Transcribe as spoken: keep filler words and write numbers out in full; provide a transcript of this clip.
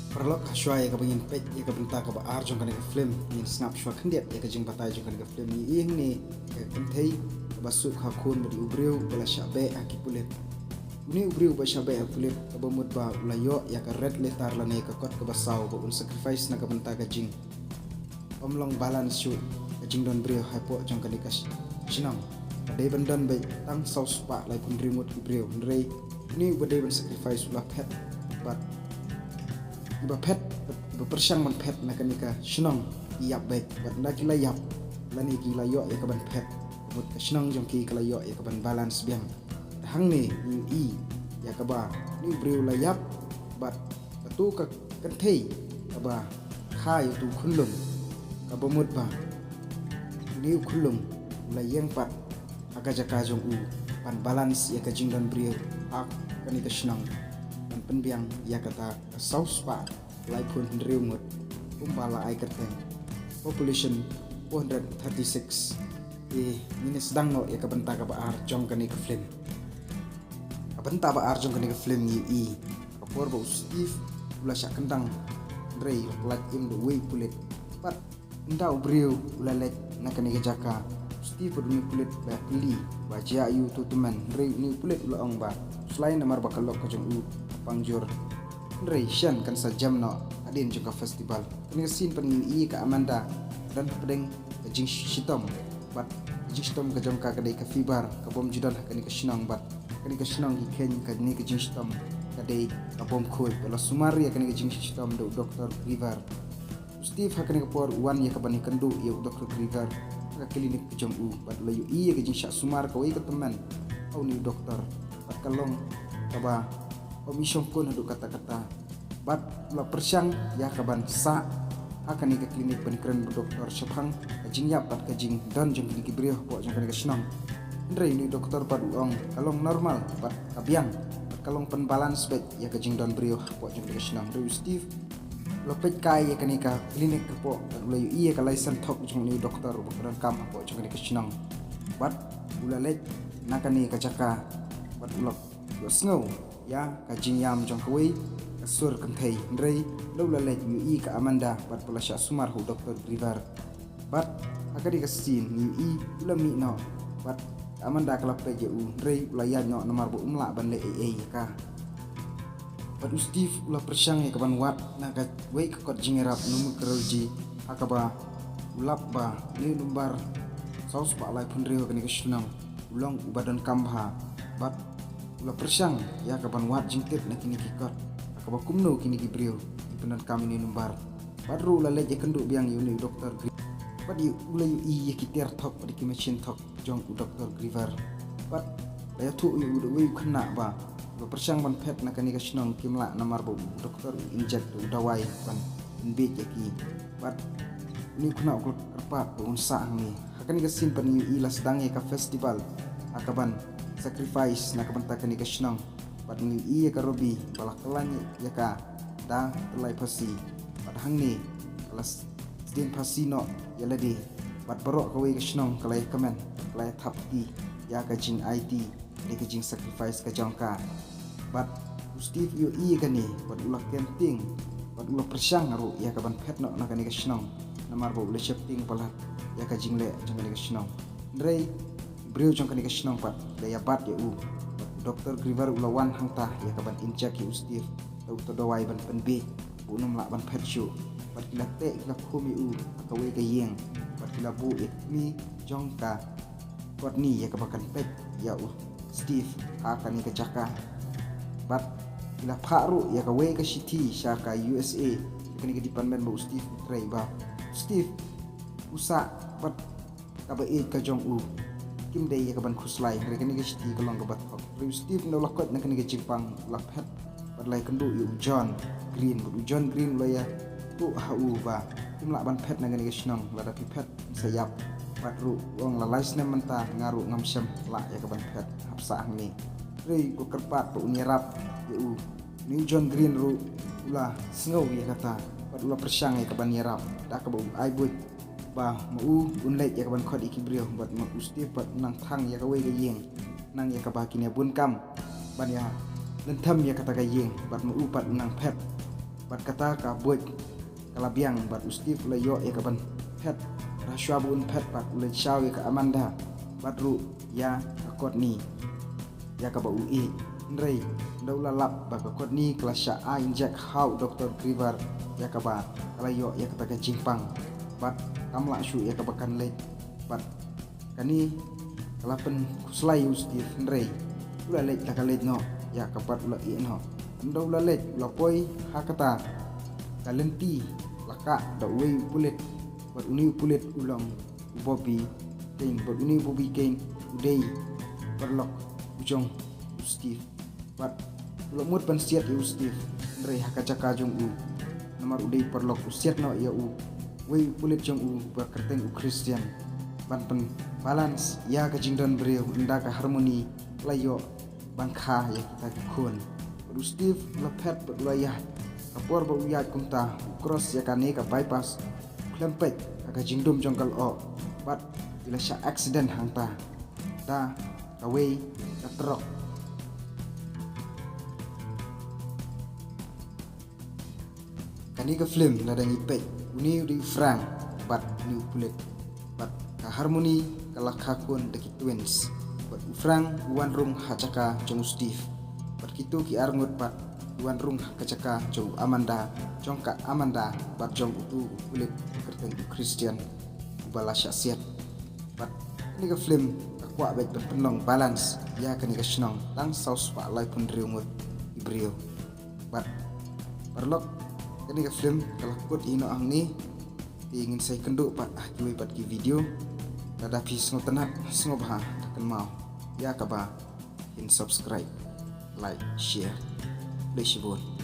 Paralok, ha shuwa ïa kaba ngin peit ïa ka bynta kaba ar jong kane ka film, ngin sngap shuwa khyndiat ïa ka jingbatai jong kane ka film. Ngi ïohi hangne ïa ka kynthei kaba suk ha khun bad ïa u briew ba la shah beh ha ki pulit. Une u briew ba shah beh ha pulit kaba mut ba u la ïoh ïa ka red letter lane ka kot kaba saw ba un sacrifice na ka bynta ka jing ym long balance shuh ka jingdon briew hapoh jong kane ka sh- shnong. Ba dei ban don beit tang saw spah laiphew hynriew ngut ki briew, hynrei une uba dei ban sacrifice u la phet bad iba phet, iba pyrshang ban phet na kane ka shnong i ïap beit bad nda ki la ïap lane ki la ïoh ïa ka ban phet, mut ka shnong jong ki ka la ïoh ïa ka ban balance biang. Hangne ngi ïohi ïa kaba une u briew la ïap bad katu ka kynthei kaba kha ïa utu u khunlung, kaba mut ba une u khunlung u la ïeng pat ha ka jaka jong u ban balance ïa ka jingdon briew ha kane ka shnong, ban pynbiang ïa kata ka saw spah laiphew hynriew ngut kumba la ai kyrteng, population four hundred thirty-six. Te ngin ïa sdang noh ïa ka bynta kaba ar jong kane ka film. Ka bynta ba ar jong kane ka film ngi ïohi ka por ba u Steve u la shah kyndang, hynrei u la lait im da uwei u pulit. Bad ynda u briew u la leit na kane ka jaka, u Steve bad une u pulit ba pynlong ba jia ïa utu u tymmen, hynrei une u pulit u la ong ba u slai namar ba ka lok ka jong u ka pang jur, hynrei shen kan sa jem noh hadien jong ka festival. Kane ka scene pat ngi ïohi ka Amanda don hapdeng ka jingshitom bad ka jingshitom ka jong ka ka dei ka fever kaba ym ju don ha kane ka shnong bad kane ka shnong ki kheiñ kane ka jingshitom ka dei kaba ym khuid. Ba la sumar ïa kane ka jingshitom da u Doktor Greaver. U Steve ha kane ka por u wan ïa kaban ïakynduh ïa u Doktor Greaver ha ka klinik ka jong u bad u la ïohi ïa ka jingshah sumar kawei ka tymmen ha une u doktor bad ka long kaba ym i shongkun haduh katta katta. Bad u la pyrshang ïa kaban sah ha kane ka klinik ban kren bad u doktor shaphang ka jingïap bad ka jingdon jong kine ki briew hapoh jong kane ka shnong. Hynrei une u doktor pat u ong ka long normal bad ka biang bad ka long pynbalance beit ïa ka jingdon briew hapoh jong kane ka shnong. Hynrei u Steve u la peit kai ïa kane ka klinik hapoh bad u la ïohi ïa ka license thok jong une u doktor uba ka donkam hapoh jong kane ka shnong. Bad u la leit na kane ka jaka bad u la ïohsngew ïa ka jingïam jong kawei ka sur kynthei, hynrei ynda u la leit u ïohi ka Amanda bad ba la shah sumar ha u Doktor Greaver. Bad ha kane ka scene ngi ïohi u la mih noh bad ka Amanda ka la peit ïa u, hynrei u la ïaid noh namar ba um lah ban leh ei ei ïa ka. Bad u Steve u la pyrshang ïa kaban wad na kawei ka kot jingïarap pneumocardiology ha kaba u lap ba une u nombar saw spah laiphew hynriew ha kane ka shnong u long uba donkam bha. Bad u la pyrshang ïa kaban wad jingtip na kine ki kot ha kaba kumno kine ki briew ki pyndonkam ïa une u nombar. Bad ruh u la leit ïakynduh biang ïa une u Doktor Greaver bad u la ïohi ïa ki tiar thok bad ïa ki machine thok jong u Doktor Greaver. Bad la ïathuh ïa u da uwei u khynnah ba kiba pyrshang ban phet na kane ka shnong kim lah namar ba u doktor u inject da u dawai ban pynbiej ïa ki. Bad une u khynnah u kyrpad ba un sah hangne. Ha kane ka scene pat ngi ïohi la sdang ïa ka festival ha kaban sacrifice na ka bynta kane ka shnong. Bad ngi ïohi ïa ka Ruby ba la khlaiñ ïa ka da tylli phasi. Bad hangne ka la sdien phasi noh ïa lade. Bad baroh kawei ka shnong ka la ïakmen, ka la ïathap kti ïa ka jingaiti, ïa ka jingsacrifice ka jong ka. Bad u Steve u ïohi ïa kane bad u la kem tieng bad u la pyrshang ruh ïa kaban phet noh na kane ka shnong namar ba u la sheptieng palat ïa ka jingleh jong kane ka shnong. Hynrei briew jong kane ka shnong pat la ïabat ïa u. Bad u Doktor Greaver u la wan hangta ïa kaban inject ïa u Steve da uta u dawai ban pynbiej ba un ym lah ban phet shuh. Bad ki la teh ki la khum ïa u ha kawei ka ïing bad ki la buh ïa ka kmie jong ka Courtney ïa kaba kan peit ïa u Steve ha kane ka jaka. Bad ki la phah ruh ïa kawei ka shithi sha ka U S A, kane ka department ba u Steve u trei ba u Steve u sah bad kaba ïeit ka jong u kim dei ïa kaban khuslai. Hynrei kane ka shithi ka long kaba thok. Hynrei u Steve ynda u la koit na kane ka jingpang u la phet bad la ïakynduh ïa u John Green. Bad u John Green u la ïathuh ha u ba kim lah ban phet na kane ka shnong, lada phi phet phin sa ïap. Bad ruh u ong la lai snem mynta nga ruh ngam shym lah ïa kaban phet, hap sah hangne. Hynrei u kyrpad ba un ïarap ïa u. Une u John Green ruh u la sngew ïa kata bad u la pyrshang ïa kaban ïarap da kaba u ai buit ba ma u un leit ïa kaban khot ïa ki briew bad ma u Steve bad un nang thang ïa kawei ka ïing, nang ïa kaba kin ïa bun kam ban ïa lynthem ïa kata ka ïing bad ma u pat un nang phet. Bad kata ka buit ka la biang bad u Steve u la ïoh ïa ka ban phet. Bad hashwa ba un phet bad u la shaw ïa ka Amanda bad ruh ïa ka Courtney ïa kaba u ïeit. Hynrei ynda u la lap ba ka Courtney ka la shah ai injek ha u Doktor Greer ïa kaba ka la ïoh ïa kata ka jingpang bad kam lah shuh ïa kaba kan leit. Bad kane ka la pynkhuslai ïa u Steve, hynrei u la leit, la ka leit noh ïa ka bad u la ïeh noh. Ynda u la leit u la poi ha kata ka lynti, la kah da uwei u pulit. Bad une u pulit u long u Bobby Kane. Bad une u Bobby Kane u dei paralok u jong u Steve. Bad u la mut ban siat ïa u Steve, hynrei ha ka jaka jong u, namar u dei paralok, u siat noh ïa uwei u pulit jong u ba kyrteng u Christian, ban pynbalance ïa ka jingdon briew ynda ka Harmony la ïoh ban kha ïa kita ki khun. Bad u Steve u la phet bad u la ïaid. Ka por ba u ïaid kumta, u cross ïa kane ka bypass, u khlem peit ha ka jingdum jong ka lyoh bad u la shah accident hangta da kawei ka trok. Kane ka film lada ngi peit, une u dei u Frank bad une u pulit. Bad ka Harmony ka la kha khun da ki twins. Bad u Frank u wan rung ha jaka jong u Steve. Bad kito ki arngut pat ki wan rung ha ka jaka jong u Amanda, jong ka Amanda bad jong uto u pulit kyrteng u Christian uba la shah siat. Bad kane ka film ka kwah beit ban pynlong balance ïa kane ka shnong, tang saw spah laiphew hynriew ngut ki briew. Bad paralok, kane ka film ka la kut ïa ino hangne. Te ngin sa ïakynduh pat ha kiwei pat ki video. Lada phi sngewtynnat, sngewbha da kynmaw ïa kaba phin subscribe, like, share. Khublei shibun.